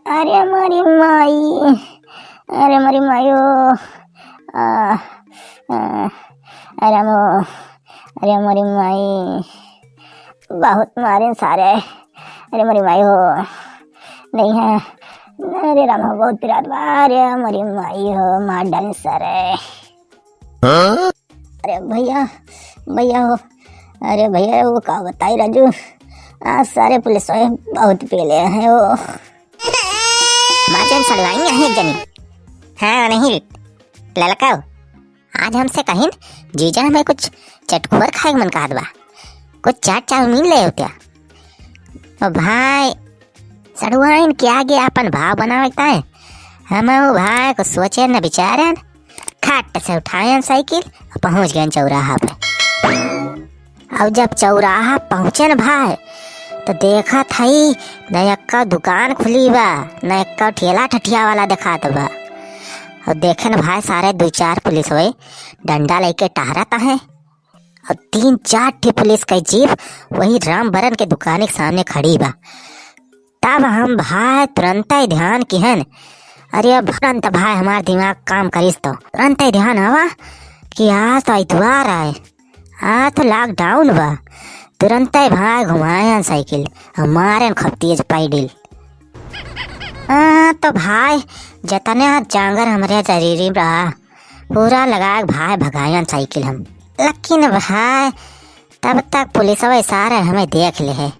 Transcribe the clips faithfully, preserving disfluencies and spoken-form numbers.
अरे मोरी माई, अरे मोरी माई हो, आ, आ, अरे मो, अरे मोरी माई, बहुत मारे सारे, अरे मोरी माई हो, नहीं है, अरे राम हो, बहुत पिरात बा, अरे मोरी माई हो, मार डाले सारे। अरे भैया, भैया हो, अरे भैया, वो का बताई राजू, आज सारे पुलिस वाले बहुत पेले हैं वो। माँ जान सड़वाई है एक जनी। हाँ, नहीं, ललका हो। आज हमसे कहिन, "जीजा, हमें कुछ चटखोर खाए के मन कहत बा, कुछ चाट चाउमीन ले होत्या।" ओ भाई, सड़ुआइन के आगे आपन भाव बनावे के ताई हम ओ भाई को सोचे न विचारे न, खट से उठायन साइकिल और पहुँच गए चौराहा पे। अब जब चौराहा पहुँचे न भाई, तो देखत हई न एक्का दुकान खुली बा, न एक्का ठेला ठठिया वाला देखात बा। और देखे न भाई, सारे दो चार पुलिस होए डंडा लेके टहरत हैं। और तीन चार ठे पुलिस के जीप वही रामबरन के दुकान के सामने खड़ी बा। तब हम भाई तुरंत ही ध्यान किहन, अरे अब तुरंत भाई हमार दिमाग काम करिस तो तुरंत ही ध्यान आवा कि आज तो इतवार आए, आज तो लॉकडाउन बा। तुरंत ही भाई घुमायन साइकिल, हमारे खप तेज पैडिल। आ, तो भाई जतने जांगर हमरे जरीरी रहा, पूरा लगा के भाई भगायन साइकिल हम। लेकिन भाई तब तक पुलिसवा सारे हमें देख ले है।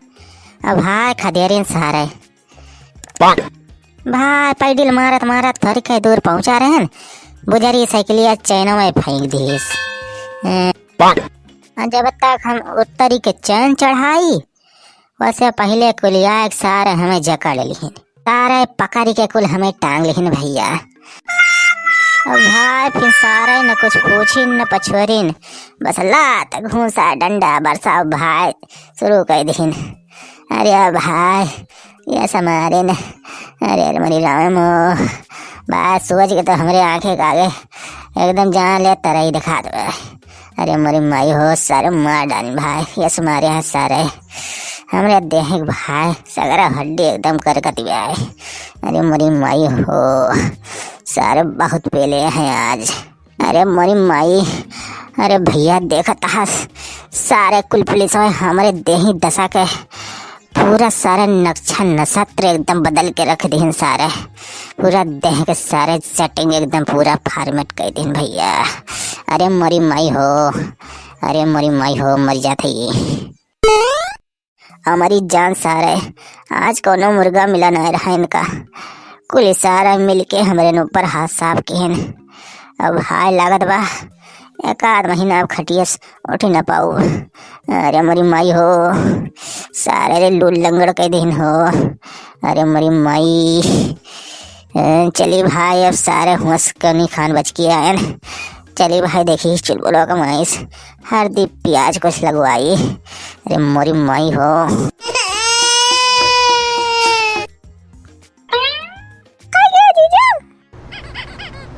अब भाई खदेरिन सारे। भाई पैडिल मारत मारत थोड़ी कई दूर पहुंचा रहे हैं, बुजरी साइकिलिया चैनों में फेंक दीस। ए, और जब तक हम उत्तरी के चैन चढ़ाई, वैसे पहले कुलिया एक सारे हमें जकड़ लिहिन। सारे पकड़ के कुल हमें टांग लिहिन भैया। अब भाई फिर सारे न कुछ पूछिन न पछोरिन, बस लात घूसा डंडा बरसा भाई शुरू कर दिहिन। अरे भाई, ये समारे न, अरे, अरे, मरी राम हो, बात सोच के तो हमरे आंखें के आगे एकदम जान ले तरई दिखा दे। अरे मोरी माई हो, सारे मार डाली भाई, ये समारे हैं सारे। हमरे देह के भाई, सगरा हड्डी एकदम करकत भाई। अरे मोरी माई हो, सारे बहुत पेले हैं आज। अरे मोरी माई, अरे भैया देखत हस, सारे कुल पुलिस में हमरे देही दशा के पूरा सारे नक्शा नक्षत्र एकदम बदल के रख दिहिन सारे। पूरा देह के सारे सेटिंग एकदम पूरा फॉर्मेट कर दिहिन भैया। अरे मोरी माई हो, अरे मोरी माई हो, मर जात है ये। हमारी जान सारे, आज कोनो मुर्गा मिला नहीं रहा इनका। कुल सारा मिलके हमरे न ऊपर हाथ साफ किहन। अब हाय लागत बा, एक आध महीना अब खटिया से उठ न पाऊ। अरे मोरी माई हो, सारे रे लूट लंगड़ के दिन हो। अरे मोरी माई। ए, चली भाई, अब सारे हुआस कनी खान बच के आयन। चली भाई, देखी चुलबुलवा का माइस, हल्दी प्याज कुछ लगवाई। अरे मोरी माई हो। आ गया जीजा,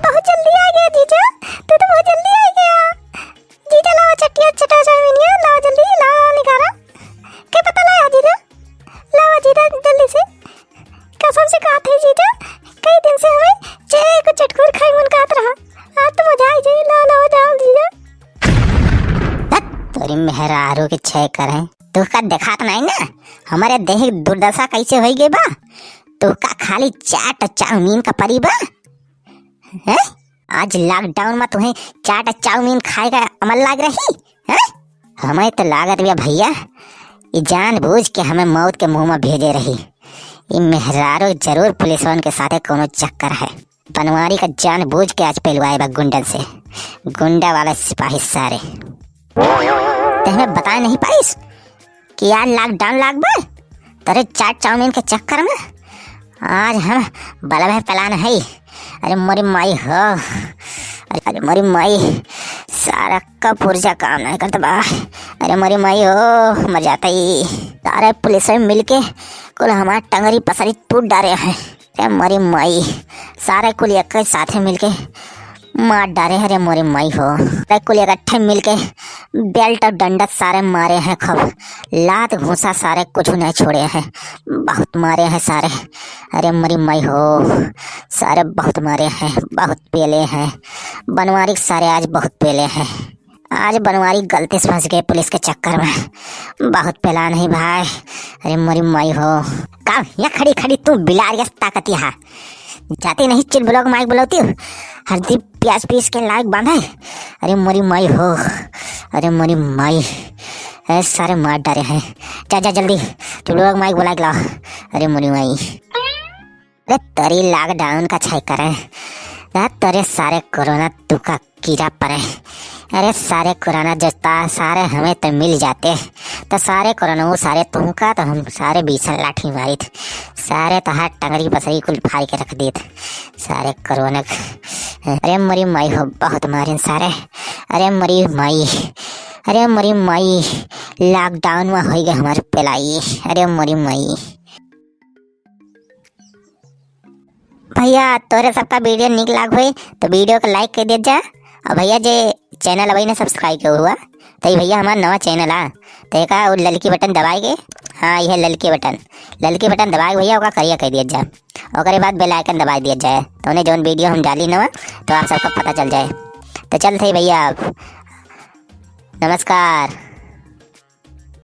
बहुत जल्दी आ गया जीजा, तू तो बहुत जल्दी आ गया। जीजा लावा चटिया चटा चाउमीनिया, लावा जल्दी, लावा निकाला। के पता लाया जीजा? लावा जीजा जल्दी से। कसम से कहत है जीजा, कई दिन से हमें चेक चटखोर खाए मन कहत रहा। आज तो मजा आई जाए, लावा, लावा जाओ जीजा। हट, तोरी मेहरारू के छे करें। तू का देखात नहीं ना, हमारे देह की दुर्दशा कैसे होई गई बा? तू का खाली चाट चाउमीन का परी बा? हैं? आज लॉकडाउन में तुम्हें चाट चाउमीन खाए का अमल लाग रही? हैं? हमें तो लागत बा भैया, ये जानबूझ के हमें मौत के मुंह में भेजे रही। ये मेहरारू जरूर पुलिसवन के साथे कोनो चक्कर है। बनवारी का जानबूझ के आज पेलवाए बा गुंडन से। गुंडा वाला सिपाही सारे। ते हमें बताए नहीं पाइस कि यार लॉकडाउन लाग बा? तेरे चाट चाउमीन के चक्कर में आज हम बलब है पलान है। अरे मोरी माई हो, अरे, अरे मोरी माई, सारा का पुर्जा काम नहीं करता बा। अरे मोरी माई हो, मर जाता ही। सारे पुलिस में मिलके कुल हमार टंगरी पसरी टूट डारे हैं। अरे मोरी माई, सारे कुल एक साथे मिलके मार डारे हैं रे मोरी माई हो। सारे कुल इकट्ठे मिलके बेल्ट और डंडा सारे मारे हैं खूब। लात घूसा सारे कुछ नहीं छोड़े हैं। बहुत मारे हैं सारे। अरे मोरी माई हो, सारे बहुत मारे हैं, बहुत पेले हैं। बनवारी के सारे आज बहुत पेले हैं। आज बनवारी गलती से फंस गए पुलिस के चक्कर में। बहुत पेला नहीं भाई। अरे मोरी माई हो, का यहाँ खड़ी खड़ी तू बिलार के ताकती हा? जाती नहीं चिल ब्लॉक माइक बुलाती हूँ। हल्दी प्याज पीस के लायक बांधे। अरे मोरी माई हो, अरे मोरी माई, ए सारे मार डारे हैं। जा जा जल्दी, तू लोग माइक बुला के लाओ। अरे मोरी माई, अरे तेरी लॉकडाउन का छाई करे ना, तेरे सारे कोरोना तुका कीड़ा पड़े। अरे सारे कोरोना जो था, सारे हमें तो मिल जाते, तो सारे कोरोना वो सारे तुमका तो हम सारे बीसन लाठी मारित, सारे तहार टंगरी पसरी कुल फाड़ के रख देत। सारे कोरोना क-, अरे मोरी माई हो, बहुत मारिन सारे। अरे मोरी माई, अरे मोरी माई, लॉकडाउन में होई गए हमार पेलाई। अरे मोरी माई। भैया, तोरे सबका वीडियो निक लाग होई तो वीडियो को लाइक कर दिया जा। और भैया, जे चैनल अभी ने सब्सक्राइब किया हुआ, तो ये भैया हमारा नवा चैनल आ, तो एका वो ललकी बटन दबाए के, हाँ, यह ललकी बटन, ललकी बटन दबाए के भैया, ओका करिया कर दिया जा। ओकरे बाद बेल आइकन दबाए दिया जाए, तो उन्हें जौन वीडियो हम डाली नवा, तो आप सबका पता चल जाए। तो चलते हैं भैया, अब नमस्कार।